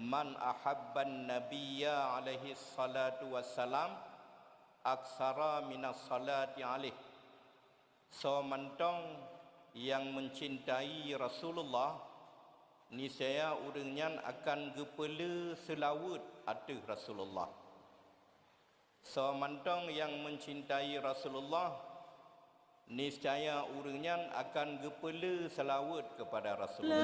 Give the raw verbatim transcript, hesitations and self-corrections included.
Man ahabban nabiyya alaihi salatu wassalam aksara minas salati alaih. Soe mantong nyang meucintai Rasulullah, niscaya ureuëng nyan akan geupeulé seulaweuet ateueh Rasulullah. Soe mantong nyang meucintai Rasulullah, niscaya ureuëng nyan akan geupeulé seulaweuet keupada Rasulullah.